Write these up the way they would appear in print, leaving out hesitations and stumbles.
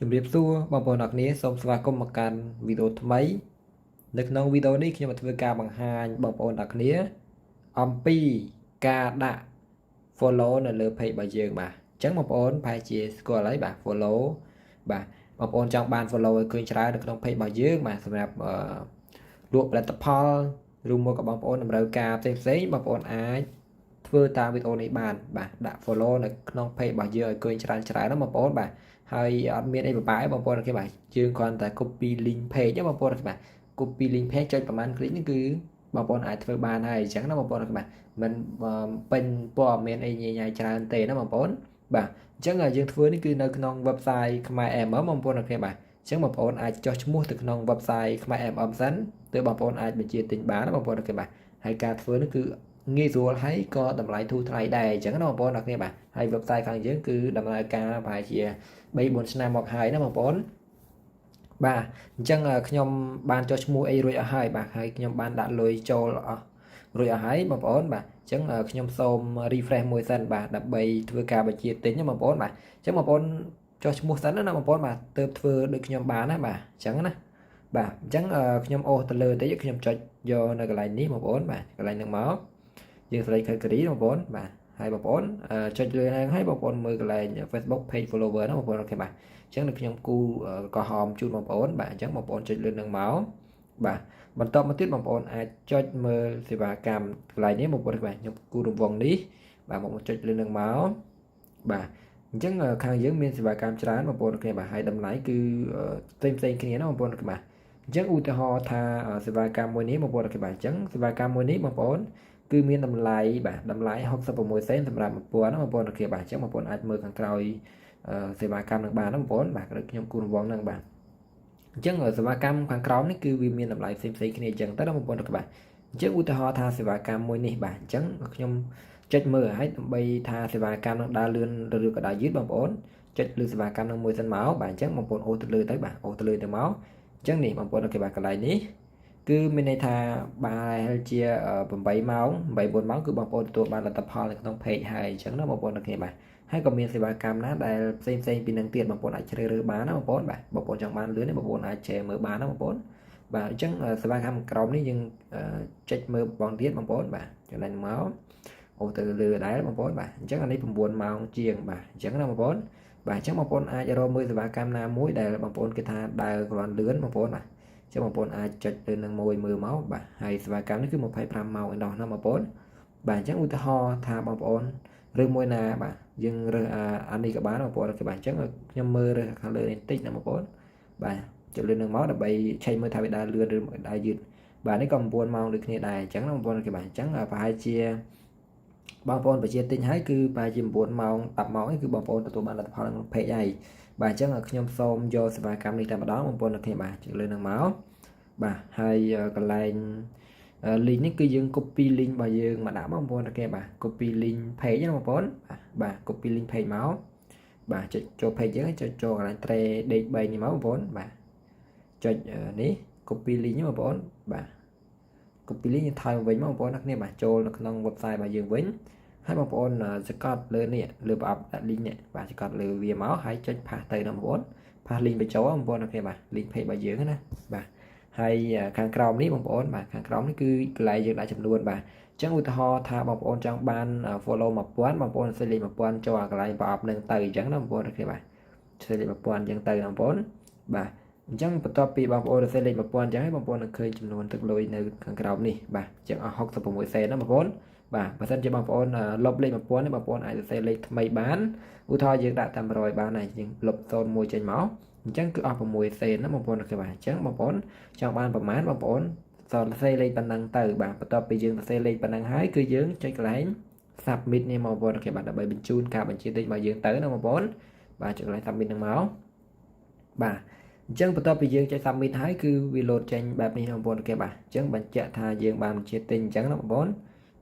ជំរាបសួរបងប្អូនអរគ្នាសូមស្វាគមន៍មកកាន់វីដេអូថ្មីនៅក្នុងវីដេអូនេះខ្ញុំមកធ្វើការបង្ហាញបងប្អូនអរគ្នាអំពីការដាក់ follow នៅលើ page របស់យើងបាទអញ្ចឹងបងប្អូនប្រហែលជាស្គាល់ហើយបាទ follow បាទបងប្អូនចង់បាន follow ឲ្យឃើញច្រើននៅក្នុង page របស់យើងបាទសម្រាប់អឺលក់ផលិតផលឬមកក៏បងប្អូនតម្រូវការផ្សេងផ្សេងៗបងប្អូនអាចធ្វើតាមវីដេអូនេះបានបាទដាក់ follow នៅក្នុង page របស់យើងឲ្យឃើញច្រើនច្រើនណាបងប្អូនបាទហើយអត់មានអីពិបាកទេបងប្អូនគេបាទយើងគ្រាន់តែ copy link page ណាបងប្អូនគេបាទ copy link page ចុចប្រហែល click នេះគឺបងប្អូនអាចធ្វើបានហើយអញ្ចឹងណាបងប្អូនគេបាទមិនពេញព័ត៌មានអីញ៉ៃញ៉ៃច្រើនទេណាបងប្អូនបាទអញ្ចឹងយើងធ្វើនេះគឺនៅក្នុង website ខ្មែរ MM បងប្អូនគេបាទអញ្ចឹងបងប្អូនអាចចុះឈ្មោះទៅក្នុង website ខ្មែរ MM សិនទើបបងប្អូនអាចបញ្ជាទិញបានណាបងប្អូនគេបាទហើយការធ្វើនេះគឺងាយស្រួលហើយក៏តម្លៃធូរថ្លៃដែរអញ្ចឹងណាបងប្អូនអរគ្នាបាទហើយ website ខាងយើងគឺដំណើរការប្រហែលជា3 4ឆ្នាំមកហើយណាបងប្អូនបាទអញ្ចឹងខ្ញុំបានចុះឈ្មោះអីរួចអស់ហើយបាទហើយខ្ញុំបានដាក់លុយចូលអស់រួចអស់ហើយបងប្អូនបាទអញ្ចឹងខ្ញុំសូម refresh មួយសិនបាទដើម្បីធ្វើការបញ្ជាទិញណាបងប្អូនបាទអញ្ចឹងបងប្អូនចុះឈ្មោះសិនណាបងប្អូនបាទទើបធ្វើដូចខ្ញុំបានណាបាទអញ្ចឹងណាបាទអញ្ចឹងខ្ញុំអូសទៅលើបន្តិចខ្ញុំចុចយកនៅកន្លែងនេះបងប្អូនបាទកន្លែងហ្នឹងមកយើង select category បងប្អូនបាទហើយបងប្អូនចុចលើហ្នឹងហើយបងប្អូនមើលកន្លែង Facebook page follower ណាបងប្អូន OK បាទអញ្ចឹងនៅខ្ញុំគូក្រហមជូនបងប្អូនបាទអញ្ចឹងបងប្អូនចុចលើនឹងមកបាទបន្តមកទៀតបងប្អូនអាចចុចមើលសេវាកម្មកន្លែងនេះបងប្អូនបាទខ្ញុំគូរង្វង់នេះបាទបងប្អូនចុចលើនឹងមកបាទអញ្ចឹងខាងយើងមានសេវាកម្មច្រើនបងប្អូនគ្នាបាទហើយតម្លៃគឺផ្សេងផ្សេងគ្នាណាបងប្អូនបាទអញ្ចឹងឧទាហរណ៍ថាសេវាកម្មមួយនេះបងប្អូនបាទអញ្ចឹងសេវាកម្មមួយនេះបងប្អូនគឺមានតម្លៃបាទតម្លៃ66សេនសម្រាប់1000ណាបងប្អូន OK បាទអញ្ចឹងបងប្អូនអាចមើលខាងក្រោយសេវាកម្មនឹងបានណាបងប្អូនបាទដូចខ្ញុំគូរង្វង់ហ្នឹងបាទអញ្ចឹងសេវាកម្មខាងក្រោមនេះគឺវាមានតម្លៃផ្សេងផ្សេងគ្នាអញ្ចឹងទៅណាបងប្អូនបាទអញ្ចឹងឧទាហរណ៍ថាសេវាកម្មមួយនេះបាទអញ្ចឹងខ្ញុំចុចមើលឲ្យដើម្បីថាសេវាកម្មនឹងដើរលឿនឬក៏ដើរយឺតបងប្អូនចុចលើសេវាកម្មនឹងមួយសិនមកបាទអញ្ចឹងបងប្អូនអូសទៅលើទៅបាទអូសទៅលើទៅមកអញ្ចឹងនេះបងប្អូន OK បាទកន្លែងនេះគឺមានន័យថាប្រហែលជា8ម៉ោង8 9ម៉ោងគឺបងប្អូនទទួលបានលទ្ធផលនៅក្នុង page ហើយអញ្ចឹងណាបងប្អូន OK បាទហើយក៏មានសេវាកម្មណាដែលផ្សេងផ្សេងពីនឹងទៀតបងប្អូនអាចជ្រើសរើសបានណាបងប្អូនបាទបងប្អូនចង់បានលឿនទេបងប្អូនអាចចែមើលបានណាបងប្អូនបាទអញ្ចឹងសេវាកម្មក្រោមនេះយើងចុចមើលបងទៀតបងប្អូនបាទចំណេញមកអូទៅលើដែរបងប្អូនបាទអញ្ចឹងអានេះ9ម៉ោងជាងបាទអញ្ចឹងណាបងប្អូនបាទអញ្ចឹងបងប្អូនអាចរកមើលសេវាកម្មណាមួយដែលបងប្អូនគេថាដើរគ្រាន់លឿនបងប្អូនបាទចឹងបងប្អូនអាចចុចទៅនឹងមួយមើលមកបាទហើយសេវាកម្មនេះគឺ25ម៉ោងឯណោះណាបងប្អូនបាទអញ្ចឹងឧទាហរណ៍ថាបងប្អូនឬមួយណាបាទយើងរើសអានេះក៏បានបងប្អូនគេបាទអញ្ចឹងខ្ញុំមើលរើសខាងលើនេះតិចណាបងប្អូនបាទចុចលើនឹងមកដើម្បីឆែកមើលថាវាដើរលឿនឬដើរយឺតបាទនេះក៏9ម៉ោងដូចគ្នាដែរអញ្ចឹងណាបងប្អូនគេបាទអញ្ចឹងប្រហែលជាបងប្អូនបញ្ជាទិញហើយគឺប្រហែលជា9ម៉ោង10ម៉ោងគឺបងប្អូនទទួលបានលទ្ធផលក្នុង page ហើយបាទអញ្ចឹងខ្ញុំសូមយកសេវាកម្មនេះតែម្ដងបងប្អូនគ្នាបាទចុចលើនឹងមកបាទហើយកន្លែង link នេះគឺយើង copy link របស់យើងមកដាក់បងប្អូនគេបាទ copy link page ណាបងប្អូនបាទ copy link page មកបាទចុចចូល page យើងចុចចូលកន្លែង tray ដេក3នេះមកបងប្អូនបាទចុចនេះ copy link បងប្អូនបាទ copy link យើងថយមកវិញមកបងប្អូនអ្នកគ្នាបាទចូលនៅក្នុង website របស់យើងវិញហើយបងប្អូនសកត់លើនេះលើប្រអប់ដាក់ link នេះបាទសកត់លើវាមកហើយចុច paste ទៅណាបងប្អូន paste link បញ្ចូលបងប្អូនអ្នកគ្នាបាទ link page របស់យើងណាបាទហើយខាងក្រោមនេះបងប្អូនបាទខាងក្រោមនេះគឺកន្លែងយើងដាក់ចំនួនបាទអញ្ចឹងឧទាហរណ៍ថាបងប្អូនចង់បាន follow 1000បងប្អូនសេលេខ1000ចូលអាកន្លែងប្រអប់នឹងទៅអញ្ចឹងណាបងប្អូន OK បាទសេលេខ1000អញ្ចឹងទៅបងប្អូនបាទអញ្ចឹងបន្ទាប់ពីបងប្អូនសរសេរលេខ1000អញ្ចឹងហើយបងប្អូននឹងឃើញចំនួនទឹកលុយនៅខាងក្រោមនេះបាទអញ្ចឹងអស់66សេនណាបងប្អូនបាទបើសិនជាបងប្អូនលុបលេខ1000នេះបងប្អូនអាចសរសេរលេខថ្មីបានឧទាហរណ៍យើងដាក់តាម100បានហើយយើងលុប01ចេញមកអញ្ចឹងគឺអស់6សេនណាបងប្អូន OK បាទអញ្ចឹងបងប្អូនចង់បានប្រមាណបងប្អូនសរសេរលេខប៉ុណ្ណឹងទៅបាទបន្ទាប់ពីយើងសរសេរលេខប៉ុណ្ណឹងហើយគឺយើងចុចកន្លែង submit នេះមកបងប្អូន OK បាទដើម្បីបញ្ជូនការបញ្ជាទិញរបស់យើងទៅណាបងប្អូនបាទចុចកន្លែង submit នឹងមកបាទអញ្ចឹងបន្ទាប់ពីយើងចុច submit ហើយគឺវា load ចេញបែបនេះបងប្អូន OK បាទអញ្ចឹងបញ្ជាក់ថាយើងបានបញ្ជាទិញអញ្ចឹងណាបងប្អូន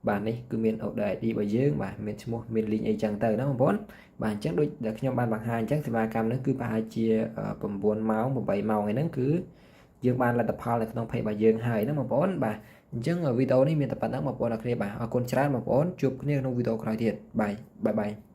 បាទនេះគឺមាន order ID របស់យើងបាទមានឈ្មោះមាន link អីចឹងទៅណាបងប្អូនបាទអញ្ចឹងដូចដែលខ្ញុំបានបង្ហាញអញ្ចឹងសេវាកម្មនេះគឺប្រហែលជា9ម៉ោង8ម៉ោងឯហ្នឹងគឺយើងបានលទ្ធផលនៅក្នុង page របស់យើងហើយណាបងប្អូនបាទអញ្ចឹងវីដេអូនេះមានតែប៉ុណ្្នឹងបងប្អូនអរគ្នាបាទអរគុណច្រើនបងប្អូនជួបគ្នាក្នុងវីដេអូក្រោយទៀត bye bye bye.